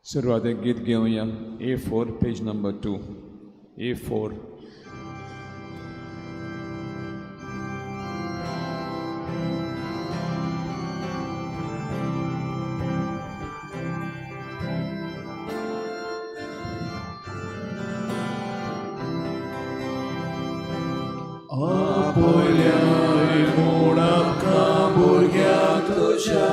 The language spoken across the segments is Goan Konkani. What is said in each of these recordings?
सुरवातेक गीत घेवया A4 page number 2 A4. आपल्याय म्हूण आमकां भुरग्यांक तुज्या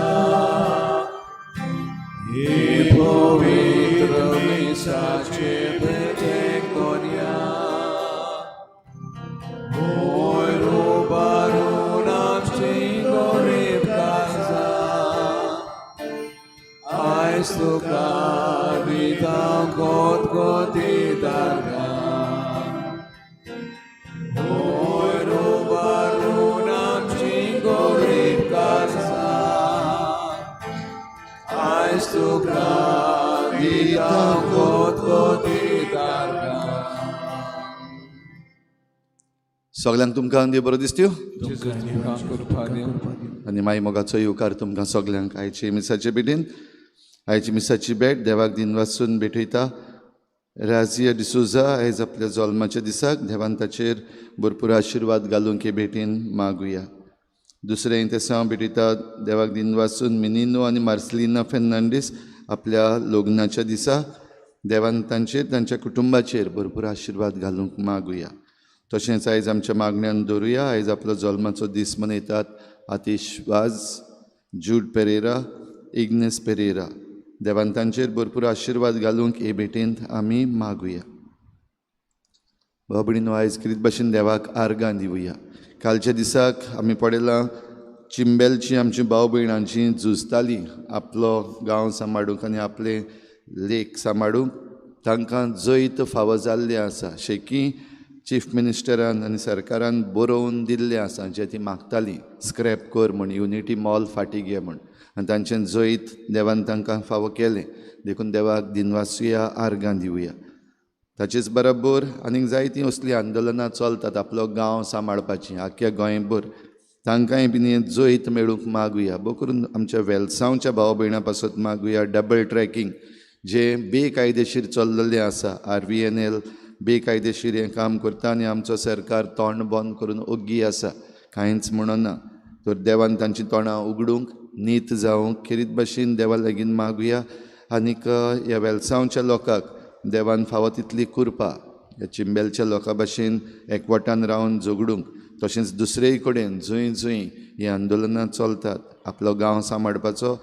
हे पवित्र मिसाचे भेटेक दवरया. वयर उबारून आमची गरीब काळजां आयज तुका दिता गोत दारगां. वयर उबारून आमची गरीब काळजां आयज तुका दिता गोत दारगां. सगल्यांक तुमकां देव बरो दिसत्यो जेजू तुमकां कृपा दिवं. आनी माई मोगाचो येवकार तुमकां सगल्यांक आयचे मिसाचे भेटेन. आयची मिसाची भेट देवाक दिन वासून भेटयता राजिया डिसोजा आयज आपल्या जल्माच्या दिसाक देवान ताचेर भरपूर आशिर्वाद घालूंक हे भेटेन मागुया. दुसरें तेसांव भेटयता देवाक दिन वासून मिनिनो आनी मार्सलिना फेर्नांडीस आपल्या लग्नाच्या दिसा देवान तांचेर तांच्या कुटुंबाचेर भरपूर आशिर्वाद घालूंक मागुया. तशेंच आयज आमच्या मागण्यान दवरुया आयज आपलो जल्माचो दीस मनयतात आतिश वाज, जूड पेरेरा, इग्नेस पेरेरा. देवान तांचेर भरपूर आशिर्वाद घालूंक हे भेटेंत आमी मागुया. बाबडीनो आयज किरीत भाशेन देवाक आर्गां दिवया. कालच्या दिसाक आमी पळयलां चिंबेलची आमची भाव भयणांची झुजताली आपलो गांव सांबाळूंक आनी आपले लेक सांबाळूंक. तांकां जैत फावो जाल्लें आसा. शेकी चीफ मिनिस्टरान आनी सरकारान बरोवन दिल्लें आसा जें ती मागताली स्क्रॅप कर म्हूण, युनिटी मॉल फाटीं घे म्हूण, आनी तांचें जैत देवान तांकां फावो केलें. देखून देवाक दिनवासुया, आर्गां दिवया. ताचेच बरोबर आनीक जायतीं असलीं आंदोलनां चलतात आपलो गांव सांबाळपाचीं आख्ख्या गोंयभर. तांकांय बीन हें जैत मेळूंक मागुया. बो करून आमच्या वेलसांवच्या भाव भयणां पासत मागुया. डबल ट्रॅकींग जें बेकायदेशीर चल्लेलें आसा, RVNL बेकायदेशीर हें काम करता आनी आमचो सरकार तोंड बंद करून ओग्गी आसा, कांयच म्हणना. तर देवान तांचीं तोंडां उगडूंक, नीत जावंक खेरीत भाशेन देवा लागीं मागुया. आनीक ह्या वेलसांवच्या लोकांक देवान फावो तितली कृपा ह्या चिंबेलच्या लोकां भाशेन एकवटान रावन झगडूंक, तशेंच दुसरेय कडेन जंय जंय हीं आंदोलनां चलतात आपलो गांव सांबाळपाचो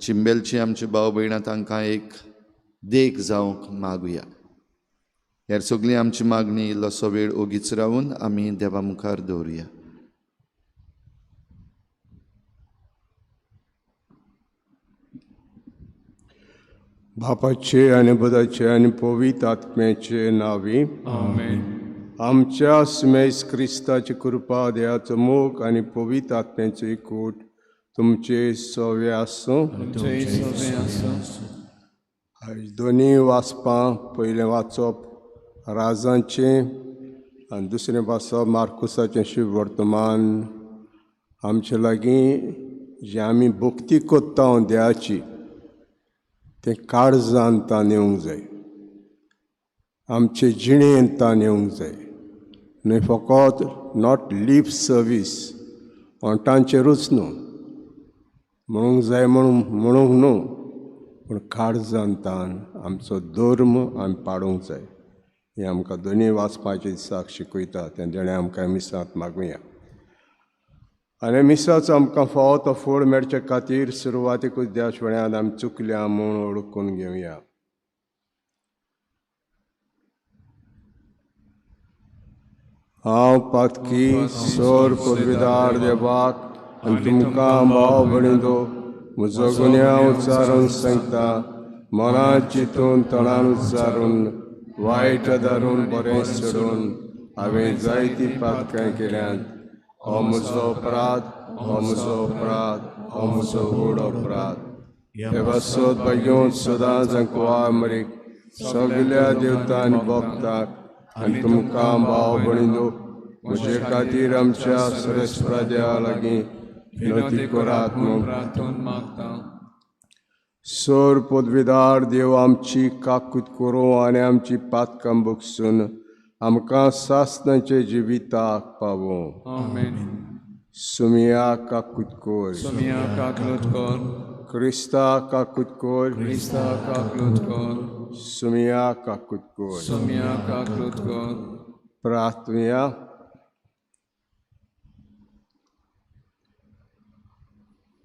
चिंबेलची आमची भाव भयणां तांकां एक देख जावंक मागुया. हेर सगळी आमची मागणी इल्लोसो वेळ ओगीच रावून आमी देवा मुखार दवरुया. बापाचे आनी बुधाचे आनी पवित्र आत्म्याचे नांवी आमेन. आमच्या स्मेस क्रिस्ताची कृपा, देवाचो मोग आनी पवित्र आत्म्याचो एकूट तुमचे सवे आसूं. तुमचेय सवे आसूं. आयज दोनी वाचपां, पयलें वाचप राजांचें आनी दुसरें वाचप मार्कुसाचें शुभ वर्तमान. आमचे लागीं जें आमी भक्ती कोत्ता देवाची तें काळजान तान येवंक जाय, आमचे जिणेंत तान येवंक जाय, न्हय फकत not leap service ओंठांचेरूच न्हू म्हणूंक जाय म्हणूंक न्हू, पूण काळजान तान आमचो धर्म आमी पाडूंक जाय. हें आमकां दोनूय वाचपाचे दिसाक शिकयता. तें देणें आमकां मिसांत मागुया. आनी मिसाचो आमकां फावो तो फोड मेळचे खातीर सुरवातीकूच देवाच्या फुड्यांत आमी चुकल्या म्हूण वळखून घेवया. हांव पातकी सोर पदवीदार देवाक आनी तुमकां भाव भयणींनो म्हजो गुन्यांव उच्चारून सांगता. मनात चिंतून तणान उच्चारून वायट धरून बरें सोडून हांवें जायतीं पातकां केल्यांत. हो म्हजो अपराध, हो म्हजो अपराध, हो म्हजो व्हड अपराध. हे पासत भाग्योन सदांच कुवार मरीक सगल्या देवता आनी भक्ताक आनी तुमकां भाव भयणींनो म्हजे खातीर आमच्या सरस्परा देवा लागीं विनवती करात म्हूण प्रार्थना मागता. सोर पदवीदार देव आमची काकूत करूं आनी आमची पातकां बगसून आमकां सासणाचे जिविताक पावों. आमेन. सुमिया काकूत कोर. सोमिया काकलोत कोर. क्रिस्ता काकूत कोर. क्रिस्ता काकलोत कोर. सुमिया काकूत कोर. सोमिया काकलोत कोर. प्रार्थुया.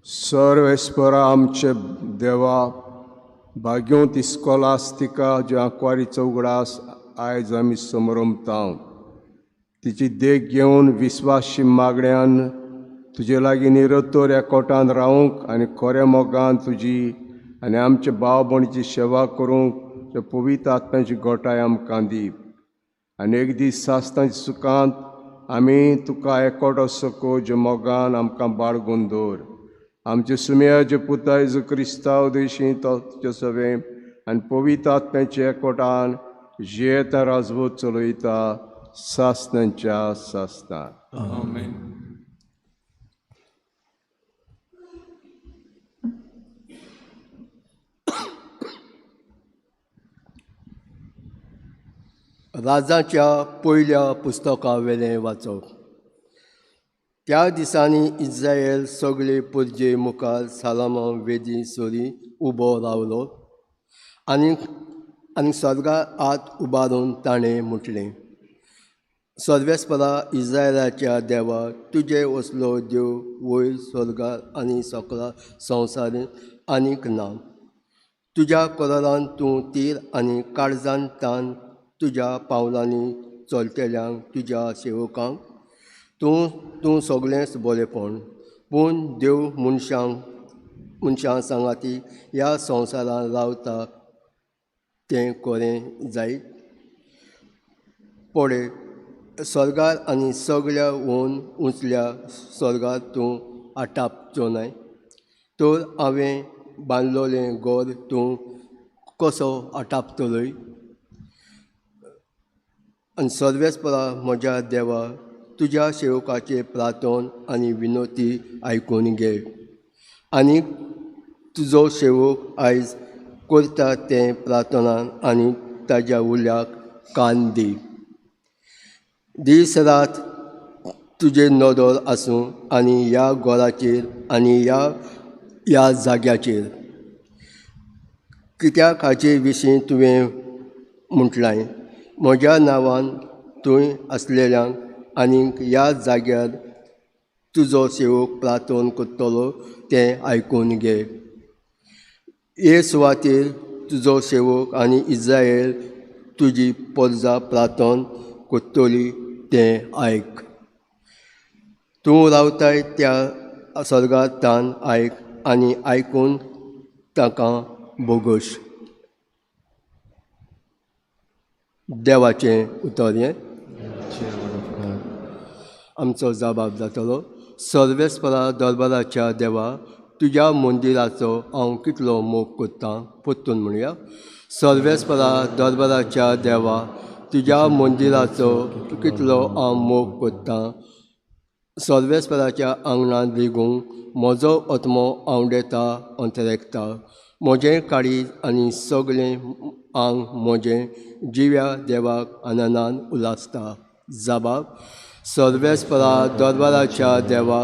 सर्वेस्परा आमचे देवा, भाग्योंत इस्कोलास्तिका ज्या कुवारीचो उगडास आयज आमी समरमता, तिची देख घेवन विस्वाशी मागण्यान तुजे लागीं निरत्तर एकोटान रावंक आनी खऱ्या मोगान तुजी आनी आमचे भाव भयणीची सेवा करूंक त्या पवित्र आत्म्याची गोठाय आमकां दी. आनी एक दीस सासणाच्या सुखांत आमी तुका एकवट असो ज्या मोगान आमकां बाळगून दवर. आमचे सुम्याचे पुता जेजू क्रिस्तांव देशी तो तुजे सवें आनी पवित्र आत्म्याच्या एकवटान जियेता राजवत चलयता सासणाच्या सासणाक. आमेन. राजाच्या पयल्या पुस्तकावेलें वाचप. त्या दिसांनी इज्रायल सगळे पुरजे मुखार सालामा वेदी सरी उबो रावलो आनी आनी स्वर्गार हात उबारून ताणें म्हटलें, सर्वेस्परा इज्रायलाच्या देवा, तुजे असलो देव वयर स्वर्गार आनी सकला संवसारींत आनीक ना. तुज्या कोरान तूं तीर आनी काळजान तान तुज्या पावलांनी चलतल्यांक तुज्या सेवकांक तूं तूं सगळेंच बरेंपण. पूण देव मनशांक मनशां सांगाती ह्या संवसारांत रावता तें कोरें जायत. पळय, स्वर्गार आनी सगळ्या वोन उंचल्या स्वर्गार तूं आटापचो न्हय, तर हांवें बांदलोलें घर तूं कसो आटापतलोय? आनी सर्वेस्परा म्हज्या देवा, तुज्या सेवकाचे प्रार्थन आनी विनोती आयकून घे आनी तुजो सेवक आयज करता तें प्रार्थनान आनी ताज्या उल्याक कान दी. दीस रात तुजेर नदर आसूं आनी ह्या घराचेर आनी ह्या ह्या जाग्याचेर, कित्याक हाचे विशीं तुवें म्हटलां, म्हज्या नांवान थंय आसलेल्यांक आनीक ह्या जाग्यार तुजो सेवक प्रार्थन करतलो तें आयकून घे. हे सुवातेर तुजो सेवक आनी इज्रायल तुजी परजा प्रार्थन करतली तें आयक. तूं रावताय त्या स्वर्गार तान आयक आनी आयकून ताका बोगोश. देवाचें उतर हें. आमचो जबाब जातलो. सर्वेस्परा दरबाराच्या देवा, तुज्या मंदिराचो हांव कितलो मोग करतां. परतून म्हणया, सर्वेस्परा दरबाराच्या देवा, तुज्या मंदिराचो कितलो हांव मोग करतां. सर्वेस्पराच्या आंगणांत रिगूंक म्हजो आत्मो आंवडेता अंतरेकता. म्हजें काळीज आनी सगळें आंग म्हजें जिव्या देवाक आनंदान उल्हासता. जबाब. सर्वेस्परा दरबाराच्या देवा,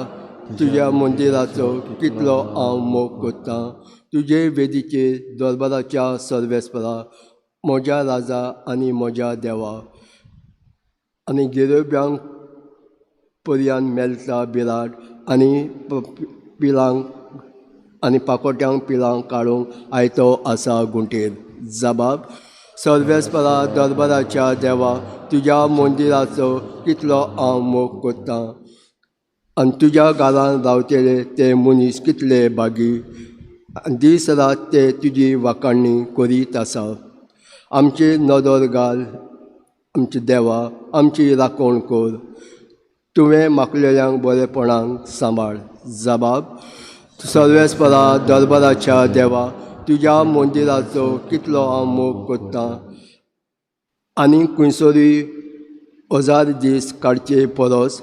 तुज्या मंदिराचो कितलो हांव मोग करतां. तुजे वेदीचेर दरबाराच्या सर्वेस्परा म्हज्या राजा आनी म्हज्या देवा, आनी गिरोब्यांक पर्यान मेळटा बिराड आनी पिलांक आनी पाकोट्यांक पिलांक काडूंक आयतो आसा गुंटेर. जबाब. सर्वेस्परा दरबाराच्या देवा, तुज्या मंदिराचो कितलो हांव मोग करतां आनी तुज्या घरान रावतले ते मनीस कितले बागी, दीस रात ते तुजी वाखाणणी करीत आसा. आमचेर नदर घाल आमचे देवा, आमची राखण कर. तुवें मागलेल्यांक बरेपणाक सांबाळ. जबाब. सर्वेस्परा दरबाराच्या देवा, तुज्या मंदिराचो कितलो हांव मोग करतां आनी खंयसरूय 1000 दीस काडचे परस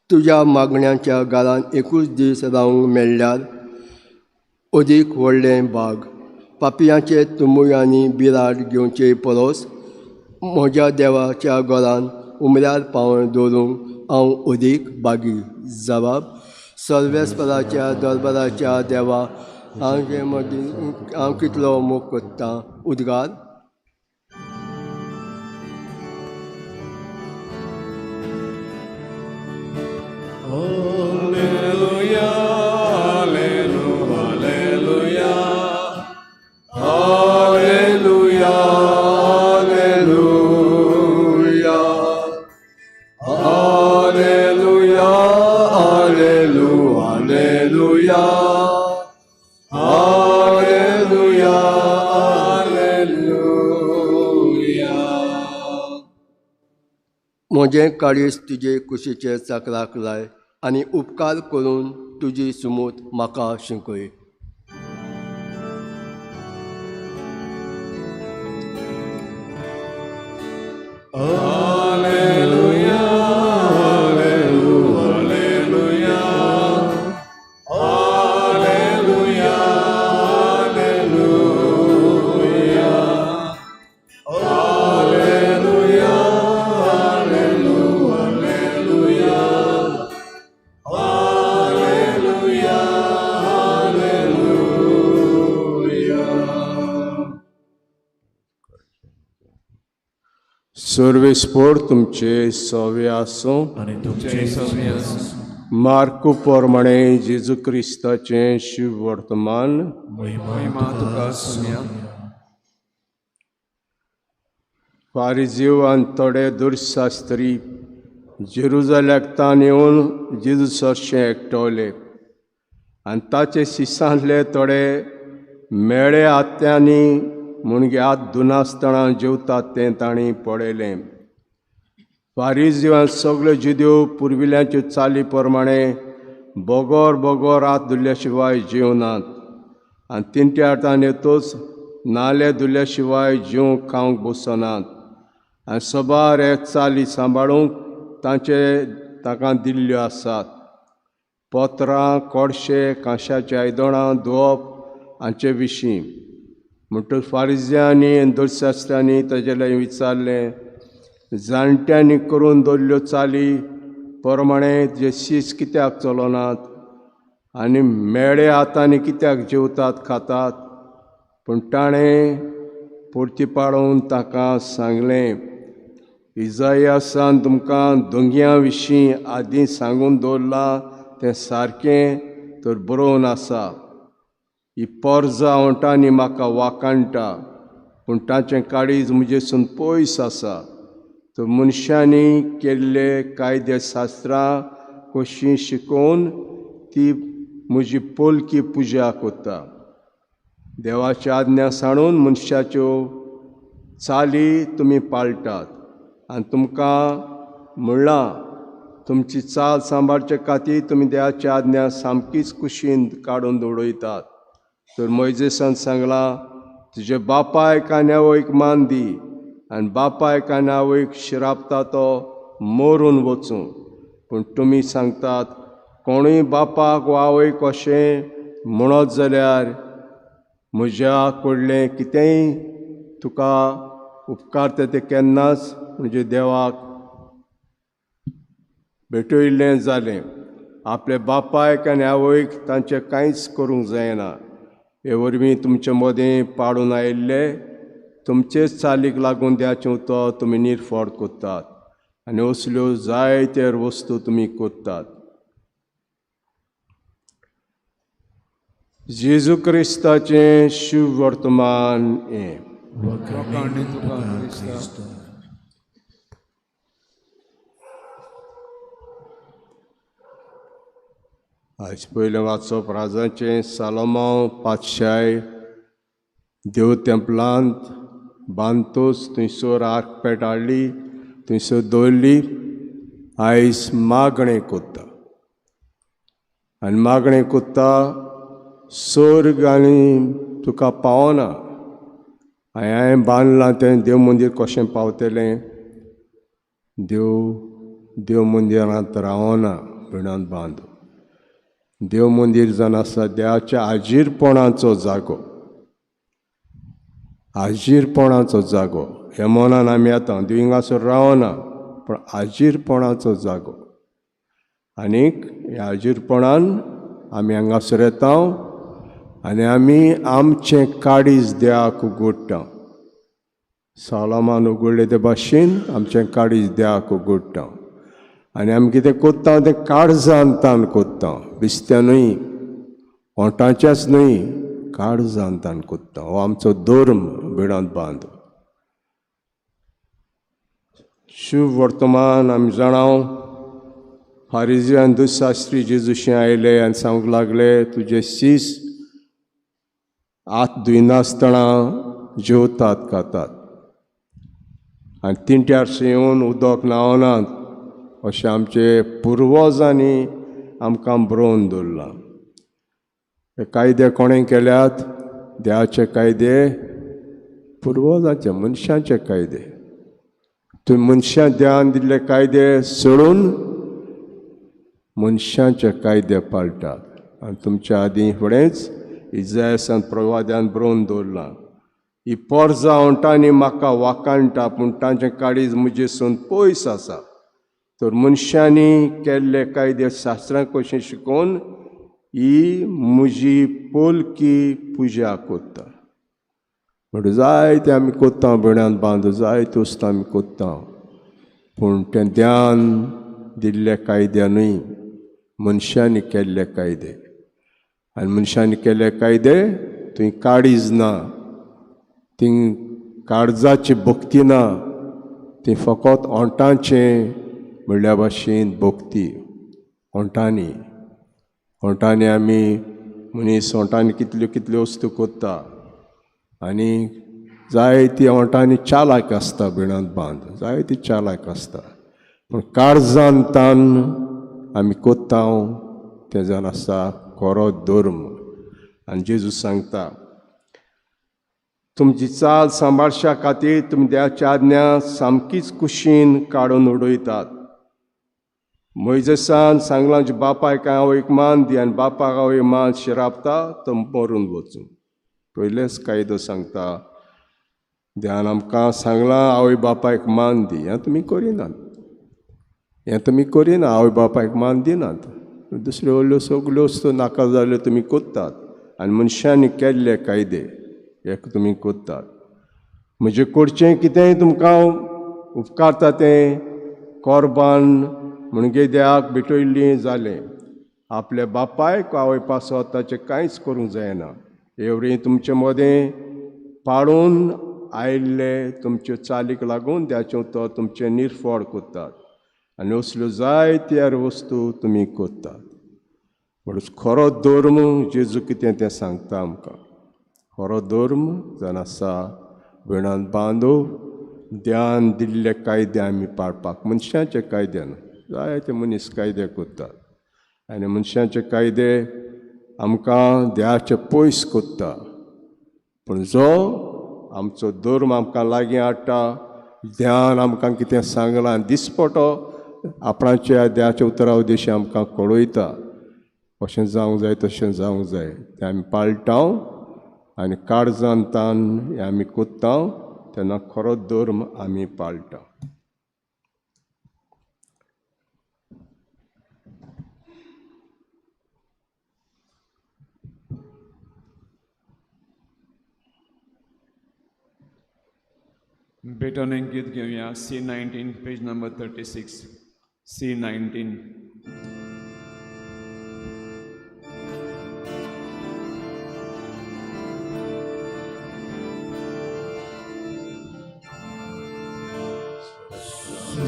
तुज्या मागण्यांच्या घरान एकूच दीस रावंक मेळ्ळ्यार अदीक व्हडलें बाग पापयांचे तुमुयांनी बिराड घेवचे परस म्हज्या देवाच्या घरान उमऱ्यार पावण दवरूंक हांव अदीक बागी. जबाब सर्वेस्पराच्या दरबाराच्या देवा, हांव मदीं हांव कितलो मोग करतां. उद्गार. Alleluia, alleluia, alleluia, alleluia, alleluia, alleluia, alleluia, alleluia. म्हजें काळीज तुजे कुशीचे चाकराक लाय आनी उपकार करून तुजी सुमूत म्हाका शिकय. Alleluia, alleluia, alleluia, alleluia, alleluia, alleluia, alleluia, alleluia. सर्वेस्पोर तुमचे सवे आसूं. आनी तुमचे सवे आसूं. मार्कू प्रमाणे जेजू क्रिस्ताचें शिव वर्तमान. महिमा तुका सोम्या. फारिजीव आनी थोडे दुर्शास्त्री जेरुजाल्याक तान येवन जेजू सरशें एकटवले आनी ताचे शिसांतले थोडे मेळे आत्यांनी मुणगे हात धुनासतना जेवतात तें तांणी पळयलें. फारिजीवान सगल्यो जिद्यो पुर्विल्यांच्यो चाली प्रमाणे बगर बगर हात धुल्ल्या शिवाय जेवनात आनी तिनट्या हातान येतूच नाले धुल्ल्या शिवाय जेवंक खावंक बसनात आनी सबार हे चाली सांबाळूंक तांचे ताका दिल्ल्यो आसात. पत्रां, कोडशे, कांश्याचे आयदनां धुवप हांचे विशीं. म्हणटच फारिज्यांनी आनी दुर्शास्त्र्यांनी ताजे लागीं विचारलें, जाणट्यांनी करून दवरल्यो चाली प्रमाणे जे शीस कित्याक चलनात आनी मेळे हातांनी कित्याक जेवतात खातात? पूण ताणें परती पाडोवन ताका सांगलें, इजायासान तुमकां दोंगयां विशीं आदीं सांगून दवरलां तें सारकें तर बरोवन आसा. ही पोरजा ओंठांनी म्हाका वाकाणटा, पूण ताचें काळीज म्हजेसून पयस आसा. तर मनशांनी केल्ले कायदे शास्त्रां कशीं शिकोवन ती म्हजी पोलकी पुजा करता. देवाची आज्ञा सांडून मनशाच्यो चाली तुमी पाळटात आनी तुमकां म्हणलां, तुमची चाल सांबाळचे खातीर तुमी देवाची आज्ञा सामकीच कुशीन काडून दवरयतात. तर मोयजेसान सांगलां, तुजे बापायक आनी आवयक मान दी आनी बापायक आनी आवयक शिरापता तो मरून वचूं. पूण तुमी सांगतात, कोणूय बापाक वा आवयक अशें म्हणत जाल्यार म्हज्या कडलें कितेंय तुका उपकारता तें केन्नाच म्हणजे देवाक भेटयल्लें जालें. आपल्या बापायक आनी आवयक तांचें कांयच करूंक जायना. हे वरवीं तुमचे मदें पाडून आयिल्ले तुमचेच चालीक लागून द्याचें उतर तुमी निर्फळ करतात आनी असल्यो जायते वस्तू तुमी करतात. जेजू क्रिस्ताचें शिव वर्तमान हें. आयज पयलें वाचप राजाचें सालोमांव पातशाय देव तेंपलांत बांदतोच थंयसर आर्कपेट हाडली, थंयसर दवरली. आयज मागणें कोत्ता आनी मागणें कोत्ता स्वर्ग आनी तुका पावना. हांवें बांदलां तें देव मंदीर कशें पावतलें? देव देव मंदिरांत रावना, भिणांत बांद. देव मंदीर जावन आसा देवाच्या आजीरपणाचो जागो, आजीरपणाचो जागो. हे मनान आमी येता, देव हिंगासर रावना, पूण आजीरपणाचो जागो. आनीक ह्या आजीरपणान आमी हांगासर येता आनी आमी आमचें काळीज देवाक उगडटा. सालामान उगडले ते भाशेन आमचें काळीज देवाक उगडटा आनी आमी कितें कोत्ता तें काळजान तान कोत्ता, बिस्त्या न्हय, ओंठाच्याच न्हय, काळजान तान कोत्ता. हो आमचो धर्म भिडांत बांद. शुभ वर्तमान आमी जाणाव, फारिजी आनी दुशास्त्री जेजूशी आयले आनी सांगूंक लागले, तुजे शीस हात धुयनासतना जेवतात खातात आनी तिंट्यार येवन उदक न्हांवनात, अशें आमचे पुर्वजांनी आमकां बरोवन दवरलां. हे कायदे कोणें केल्यात? देवाचे कायदे, पुर्वजांचे मनशांचे कायदे. तुमी मनशां देवान दिल्ले कायदे सोडून मनशांचे कायदे पाळटात. आनी तुमच्या आदीं फुडेंच इजायसान प्रवाद्यान बरोवन दवरलां, ही पोरजां ओंठांनी म्हाका वाकाणटा, पूण तांचें काळीज म्हजेसून पयस आसा. तर मनशांनी केल्ले कायदे शास्त्रां कशें शिकोवन ही म्हजी पोलकी पुजा कोत्ता. म्हणटा जायते आमी कोत्ता, भयणान बांद जायते वस्तू आमी कोत्ता, पूण तें ध्यान दिल्ले कायदे न्हय, मनशांनी केल्ले कायदे. आनी मनशांनी केल्ले कायदे थंय काळीज ना, ती काळजाची भक्ती ना, ती फकत ओंठांचें म्हणल्या भाशेन भक्ती. ओंठांनी ओंठांनी आमी मनीस ओंठांनी कितल्यो कितल्यो वस्तू कोत्ता आनी जायती ओंठांनी चालाक आसता, भिणांत बांद जायती चालाक आसता, पूण काळजान तान आमी कोत्ता तें जावन आसा खरो धर्म. आनी जेजू सांगता, तुमची चाल सांबाळच्या खातीर तुमी देवाची आज्ञा सामकीच कुशीन काडून उडयतात. मोयजेसान सांगलां, बापायक आवयक मान दी आनी बापाक आवय मान शिरापता तो मरून वचूं. पयलेच कायदो सांगता, ध्यान आमकां सांगलां आवय बापायक मान दी, हें तुमी करिनात, हें तुमी करिना, आवय बापायक मान दिनात. दुसऱ्यो व्हडल्यो सगल्यो वस्तू नाका जाल्यो तुमी कोत्तात आनी मनशांनी केल्ले कायदे हे तुमी कोत्तात. म्हजें करचें कितेंय तुमकां उपकारता तें कोर्बान म्हणजे देवाक भेटयल्लीं जालें. आपल्या बापायक आवय पासत ताचें कांयच करूंक जायना. एवढी तुमचे मदें पाळून आयिल्ले तुमच्यो चालीक लागून देवाचें उतर तुमचें निर्फळ कोत्तात आनी असल्यो जायत्या वस्तू तुमी कोत्तात. म्हणून खरो धर्म जेजू कितें तें सांगता आमकां. खरो धर्म जावन आसा भयणान बांदो ध्यान दिल्ले कायदे आमी पाळपाक, मनशांचे कायदे न्हय. जायते मनीस कायदे कोत्तात आनी मनशांचे कायदे आमकां देवाचे पयस कोत्ता, पूण जो आमचो धर्म आमकां लागीं हाडटा, ध्यान आमकां कितें सांगलां दिसपटो आपणाच्या देवाच्या उतरा उद्देशी आमकां कळयता, अशें जावंक जाय तशें जावंक जाय, तें आमी पाळटा आनी काळजान तान हें आमी कोत्ता तेन्ना खरो धर्म आमी पाळटा. भेटवणे गीत घेवया, C19 page number 36, C19.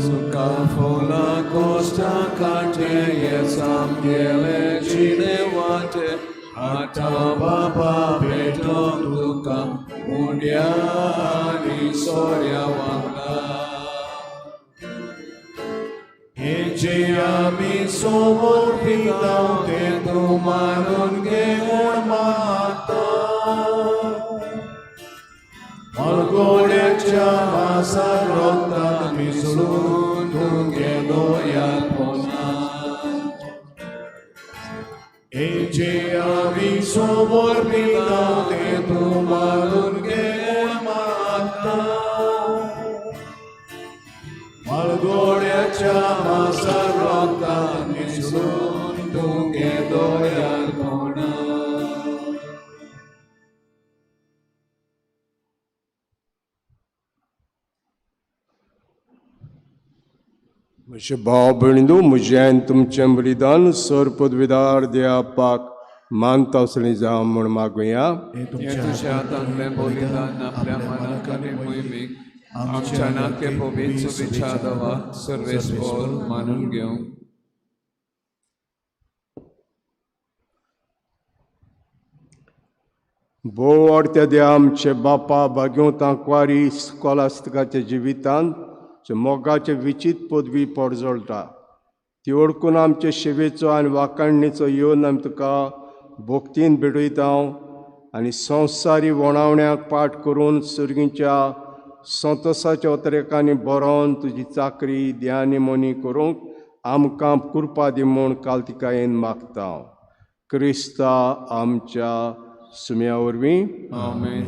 Suka fola costa kate yesam gele chine wate ata baba beton tuka udyani sorya wanga Eche ami somor pitaw te tumanon ge mata Malgoड्याच्या वासाक रोगतात मिसळून तूं गेलो ह्या पोनात. समर्पितांव तें तूं मानून घे म्हूण मागता. मालगोड्याच्या मासार रोगतान मिसळून तूं घे दयालपणा. म्हजे भाव भयणींनो, म्हजें आनी तुमचें बलिदान सर पदवीदार देवापाक मानता असलें जावं म्हूण मागुया. हें तुज्या हातांतलें बलिदान आपल्या मनाक आनी मोहिमेक आमच्या नाते पवित्र शुभेच्छा दवा सर्वेस्पर मानून घेवं. भोव अर्थ द्या आमचे बापा भाग्यवंत आंकवारी स्कॉलास्तिकाच्या जिवितांत मोगाचे विचित पदवी परजळटा ती ओळखून आमचे शेवेचो आनी वाखाणणेचो येवन आमी तुका भक्तीन भेटयता आनी संवसारी वणावण्याक पाठ करून सुर्गीच्या संतोसाच्या अत्रेकांनी बरोवन तुजी चाकरी ध्यानी मोनी करूंक आमकां कृपा दी म्हूण कालतिकायेन मागता. क्रिस्ता आमच्या सुम्या वरवीं. आमेन.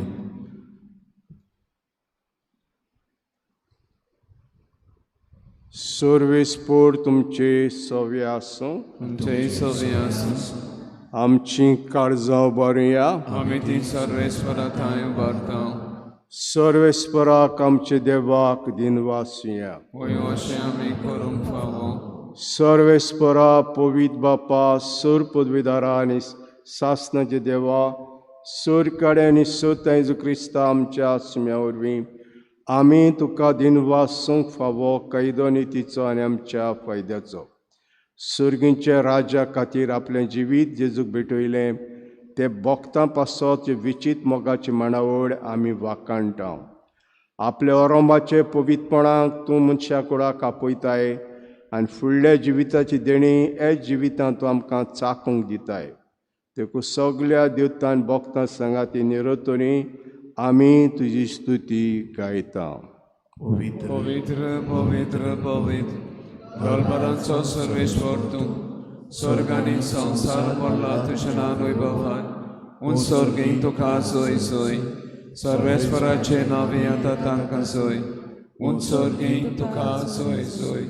सर्वेस्पोर तुमचे सवे आसूं. तुमचेय सवे आसूं. आमची काळजां उबारुया. आमी ती सर्वेस्परा थंय उबारता. सर्वेस्पराक आमचे देवाक दिनवासुया. वय अशें आमी करूंक फावो. सर्वेस्परा पवित्र बापा सर पदवीदारा आनी सासनाचे देवा सर कडे आनी सोत जेजू क्रिस्ता आमच्या सुम्या वरवीं आमी तुका दिनवासूंक फावो कैदो नितीचो आनी आमच्या फायद्याचो. सुर्गींच्या राजा खातीर आपलें जिवीत जेजूक भेटयलें ते भक्तां पासत विचित मोगाची मांडावळ आमी वाखाणटा. आपल्या ओरोंबाचे पवित्रपणाक तूं मनशा कुडाक आपयताय आनी फुडल्या जिविताची देणी हे जिवितांत तूं आमकां चाकूंक दिताय. देखून सगल्या देवतान भक्तां सांगाती निरतोरी आमी तुजी स्तुती गायता. पवित्र पवित्र पवित्र पवित्र दलबरांचो सर्वेश्वर तूं स्वर्ग आनी संवसार भरला तुज्या नांव वैभवान. उंच स्वर्गीं तुका सोय सोय सर्वेश्वराचे नांवे आतां तांकां सोय. उंच स्वर्गीं तुका सोय सोय.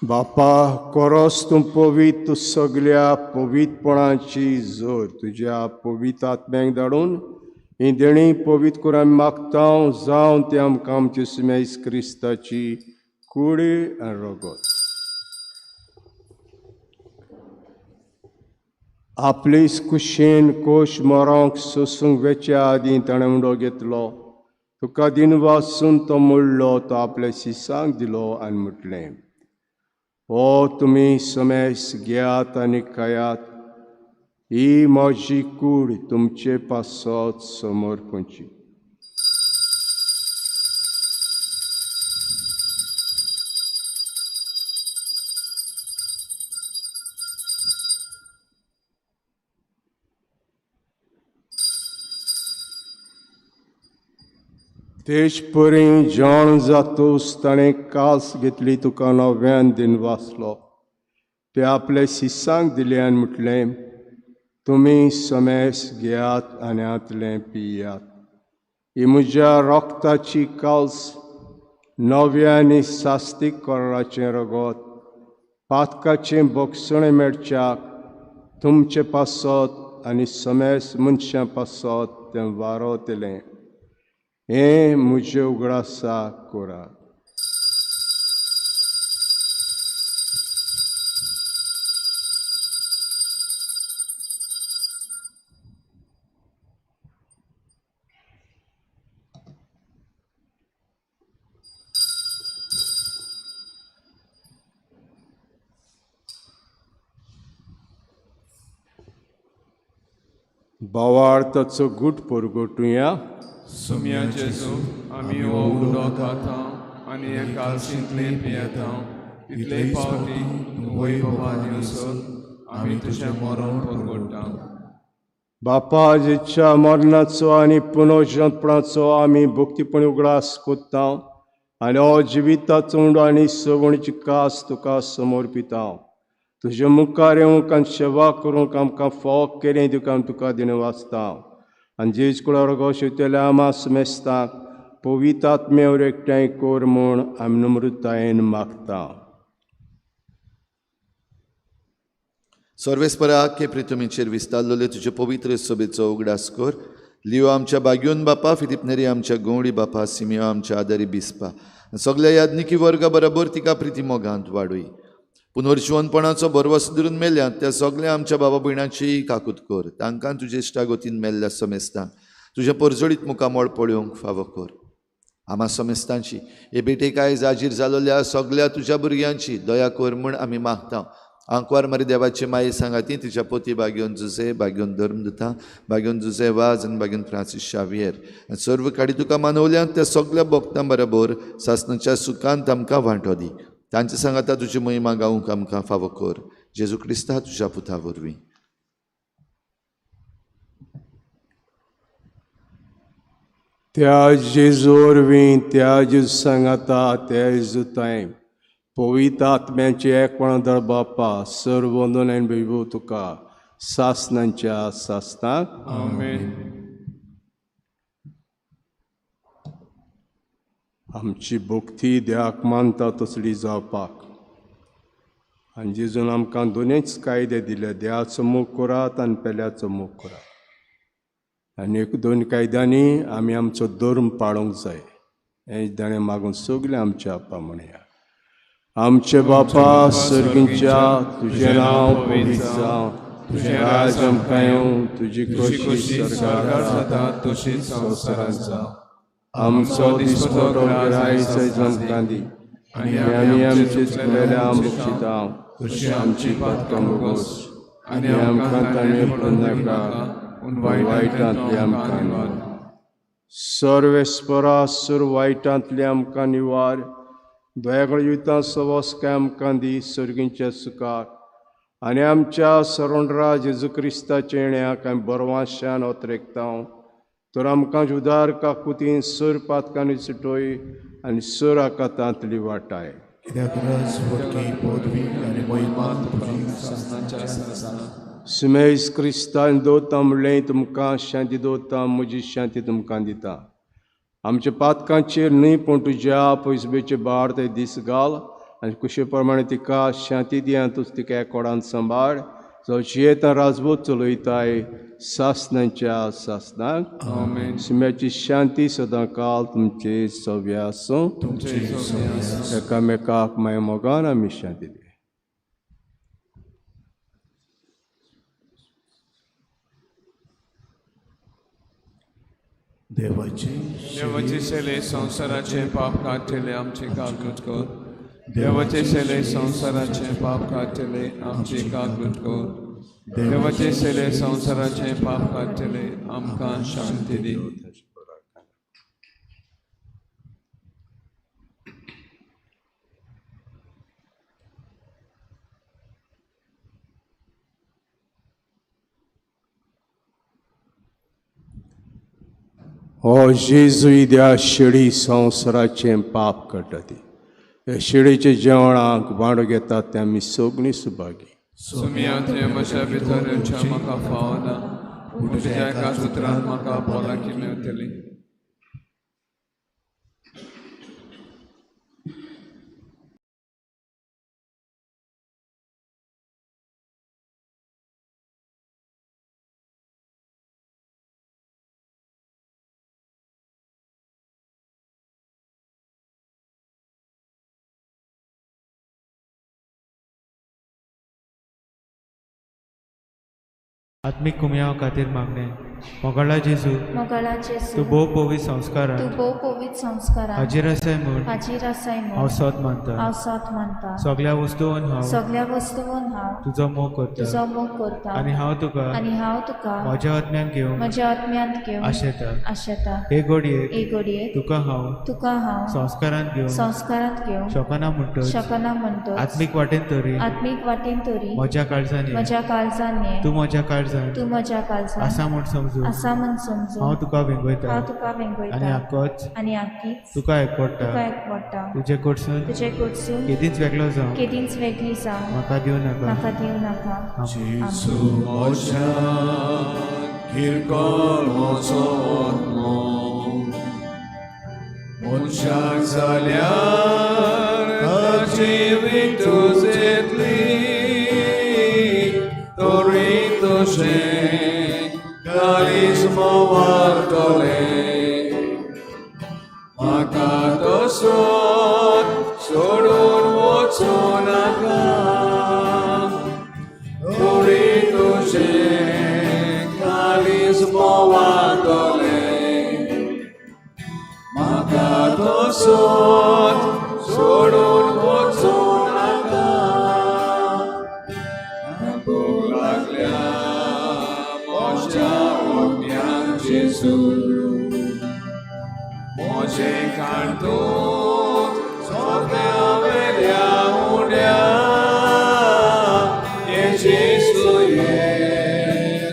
बापा कोरोस तूं पवित्र तूं सगल्या पवित्रपणाची जोर तुज्या पवित्र आत्म्याक धाडून ही देणी पवित्र करून आमी मागता जावन ते आमकां आमची सुमेस क्रिस्ताची कूड आनी रगत. आपले कुशेन कोश मरोंक सोसूंक वेच्या आदीं ताणें उंडो घेतलो. तुका दिनवासून तो मोडलो, तो आपल्या शिसांक दिलो आनी म्हटलें, हो तुमी समेस घेयात आनी खायात, ही म्हजी कूड तुमचे पासत समर्पणची. तेच परी जाण जातूस ताणें कास घेतली, तुका नव्यान दिनवासलो, ते आपले शिसांक दिले आनी म्हटलें, तुमी समेस घेयात आनी हांतलें पियात, ही म्हज्या रक्ताची काल्स नव्या आनी सास्तीक कराराचें रगत पातकाचें बक्षणें मेळच्याक तुमचे पासत आनी समेस मनशां पासत तें वारोतलें. हें म्हजें उगडासा करात. भावार्थाचो गूट परगटुया. सुम्या जेजू आमी हो उडो खाता आनी हे कालसींतले पियेता तितले पावटी तूं वैभवान येवसर आमी तुजें मरण परगट्टा. बापा जेच्या मरणाचो आनी पुनर्जनपणाचो आमी भक्तीपणी उगडास कोत्ता आनी हो जिविताचो उंडो आनी सवणीची कास तुका समर्पिता. तुजे मुखार येवंक आनी सेवा करूंक आमकां फावो केलें तुका आमी तुका दिणें वाचता. आनी जेज कुळार शिवतल्या आमा समेस्तांक पवित्र आत्म्यावर एकठांय कर म्हूण आमी नम्रतायेन मागता. सर्वेस्परा आख्खे प्रिथुमीचेर विस्तारलेले तुजे पवित्र सभेचो उगडास कर. लियो आमच्या बाग्योन बापा, फिलिप नेरी आमच्या गवळी बापा, सिमियो आमच्या आदारी बिस्पा, सगल्या याज्ञिकी वर्गा बरोबर तिका प्रिती मोगांत वाडय. पुनर्जिवनपणाचो भरवंसो धरून मेल्यात त्या सगल्या आमच्या बाबा भयणाची काकूत कर. तांकां तुजे इश्टागतीन मेल्ल्या समेस्तांक तुजें परजळीत मुखामळ पळोवंक फावो कर. आमा समेस्तांची हे भेटेक आयज हाजीर जालोल्या सगल्या तुज्या भुरग्यांची दया कर म्हूण आमी मागता. आंकवार मारी देवाचे माये सांगाती तिच्या पोती बागेवन जुजे, बागेवन धर्मदुता, बागेवन जुजे वाज आनी बागेवन फ्रांसीस शावियर आनी सर्व काडी तुका मानवल्यात त्या सगल्या भक्तां बरोबर सासणाच्या सुखांत आमकां वांटो दी. तांचे सांगाता तुजी महिमा गावंक आमकां फावो कर. जेजू क्रिस्ता तुज्या पुता वरवीं. त्या जेजू वरवीं, त्या जेजू सांगाता, त्या जेजू तांय पवित्र आत्म्याचे एकपणा दर बापा सर्व वंदन आनी वैभव तुका सासणांच्या सासणाक. आमेन. आमची भक्ती देवाक मानता तसली जावपाक आनी जेजून आमकां दोनूच कायदे दिले, देवाचो मोग करात आनी पेल्याचो मोग करात. आनी एक दोन कायद्यांनी आमी आमचो धर्म पाळूंक जाय. हें दाणें मागून सगळें आमच्या आपा म्हणया. आमचे बापा सर्गींच्या, तुजें नांव पवित्र जावं, तुजें राज आमकां येवं, तुजी खोशी सरकार जाता तशीच संवसारांत जावं. आमचो दिसपटो ग्रायस आमकां दी आनी आमी आमचे चुकलेल्या बक्षिता तशी आमची पातकां भोगोस आनी आमकां ताणें पडूं नाका वायटांतली आमकां निवार. सर्वेस्परा सुर वायटांतली आमकां निवार. दयाकडेन जिवितां सवस काय आमकां दी सर्गींच्या सुखाक आनी आमच्या सरोंडरा जेजू क्रिस्ताच्या येण्याक आमी बरवाशान ओतरेकता. तर आमकां उदार काकुतीन सर पातकांनी सुटोय आनी सर आकातांतली वाटाय. सुमेज क्रिस्तान दवरता म्हणलें तुमकां शांती दवरता, म्हजी शांती तुमकां दिता. आमच्या पातकांचेर न्हय पूण तुज्या पयसबेचे बार ते दीस घाल आनी कुशे प्रमाणे तिका शांती दी आनी तूं तिका एकोडान सांबाळ जो जियेता राजबोध चलयताय सासणांच्या सासणाक. आमेन. सुम्याची शांती सदां काल तुमचे सव्य आसूं. एकामेकाक माय मोगान आमी शांती दी. देवाचे सेले संवसाराचे पाप काडटले आमचे काकूट कर. देवाचे सेले संवसाराचे पाप काडटले आमचे काकूट कर. देवाचे सेले संवसाराचे पाप काडटले आमकां शांती दी. हो जेजू त्या शेळी संवसाराचें पाप काडटा ती ह्या शेळीच्या जेवणाक वांटो घेतात ते आमी सगळीं सुभागी. सुमिया तुवें म्हज्या भितर येवच्या म्हाका फावना, पूण तुज्या एकाच उतरान म्हाका भलायकी मेळटली. आत्मीक कुमयाव खातीर मागणें. मोगाळा जेजू, मोगाळा जेजू, तूं भोव पवित्र संस्कारान, तूं भोव पवित्र संस्कारान हाजीर आसाय म्हूण, हाजीर आसाय म्हूण हांव सत मानता, हांव सत मानता. सगळ्या वस्तून हांव, सगळ्या वस्तून हांव तुजो मोग करता, तुजो मोग करता आनी हांव तुका, आनी हांव तुका म्हज्या आत्म्यान घेवन, म्हज्या आत्म्यांत घेवन आशेता, आशेता. हे घडयेक, हे घडयेक तुका हांव, तुका हांव संस्कारांत घेवन, संस्कारांत घेवन शकना म्हणटच, शकना म्हणटच आत्मीक वाटेन तरी, आत्मीक वाटेन तरी म्हज्या काळजान ये, म्हज्या काळजान ये, तूं म्हज्या काळजान तूं म्हज्या काळजान आसा म्हूण समजून समजून आसा म्हण समजून हांव तुका वेंगयता हांव तुका आनी वेंगयता आकोच आनी आकीच तुका एकवडटा. तुका एकवडटा. तुजे कडसून तुजे कडसून केदींच वेगळो जावं केदींच वेगळी जावं म्हाका दिवं नाका. म्हाका दिवं नाका. जेजू म्हज्या किरकोळ म्हजो आत्मो मनशाक जाल्यार ताची विटूच येतली तरी तुजें काळीज मोवारतलें म्हाका तसोच सोडून वचूं नाका तरी तुजें काळीज मोवारतलें म्हाका तसोच सोडून वचूं नाका. भूक लागल्या म्हज्या आत्म्याक जेजू म्हजें काडून सोंप्या उड्या ये जेजू ये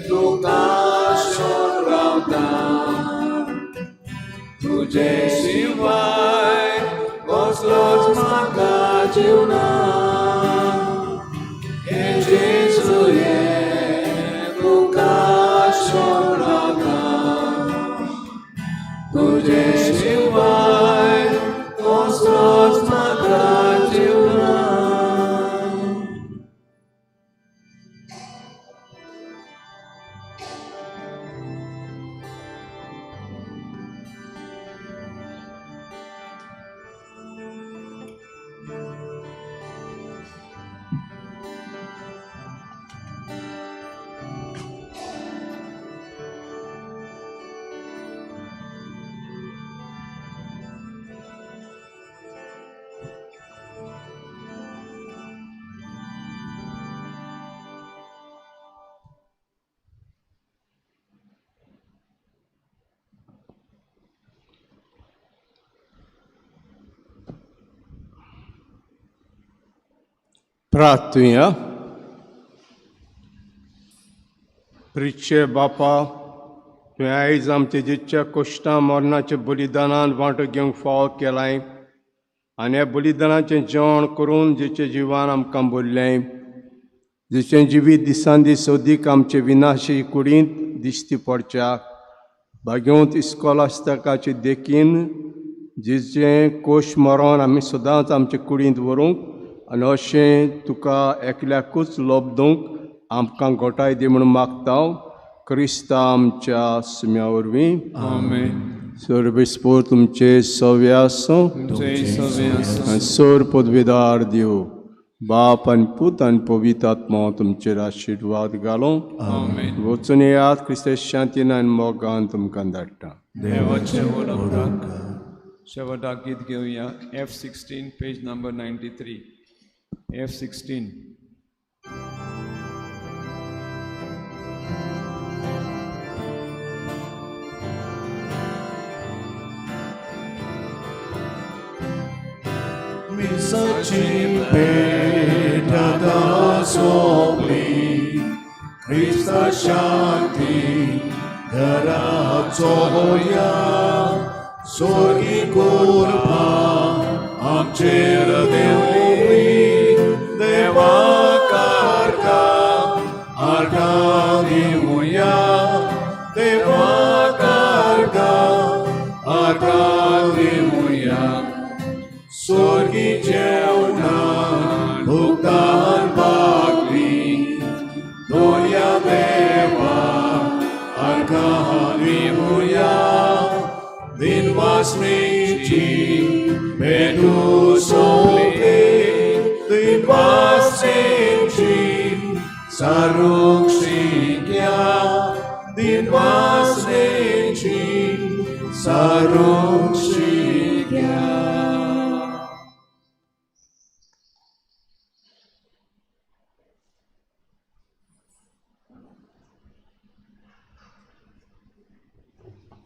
तुका शरण रावता तुजे शिवाय कसलोच म्हाका जीव ना हे जेजू ये तुका शरण रावता तुजे शिवाय कसलोच म्हाका जीव ना. प्रार्थुया. प्रिचे बापा, तुवें आयज आमच्या जितच्या कश्टां मरणाच्या बलिदानान वांटो घेवंक फावो केलाय आनी ह्या बलिदानाचें जेवण करून जेचें जिवान आमकां भरलें, जेचें जिवीत दिसान दीस अदीक आमचे विनाशी कुडींत दिश्टी पडच्या भाग्यवंत इस्कोलास्तकाचे देखीन जेचें कोश मरोन आमी सदांच आमचे कुडींत व्हरूंक आनी अशें तुका एकल्याकूच लोबदूंक आमकां गोठाय दी म्हणून मागता क्रिस्ता आमच्या सुम्या वरवीं. आमेन. सर्वेस्पोर तुमचे सव्य आसूं. तुमचेय सवे आसूं. आनी सोर पदवेदार देव बाप आनी पूत आनी पवित्र आत्मा तुमचेर आशिर्वाद घालूं. आमेन. वचून येयात, क्रिस्त शांतीन आनी मोगान तुमकां धाडटा. देवाचे व्हड उपकार. शेवटाक गीत घेवया F16 page number 93 F16. मिसाची भेट आतां सोंपली क्रिस्ता शांती घरा चोया सोर्गी कुरपा आमचेर देवली देवा कारका आर्गां दिवया देवा कारका आर्गां दिवया सोर्गी जेवणा भुगतान भागली दोर्या देवा आर्गां दिवया दिनवासनेची भेटू सोंपली दिनवासनेची सारुक्षिक्या दिनवासनेची सारुक्षिक्या.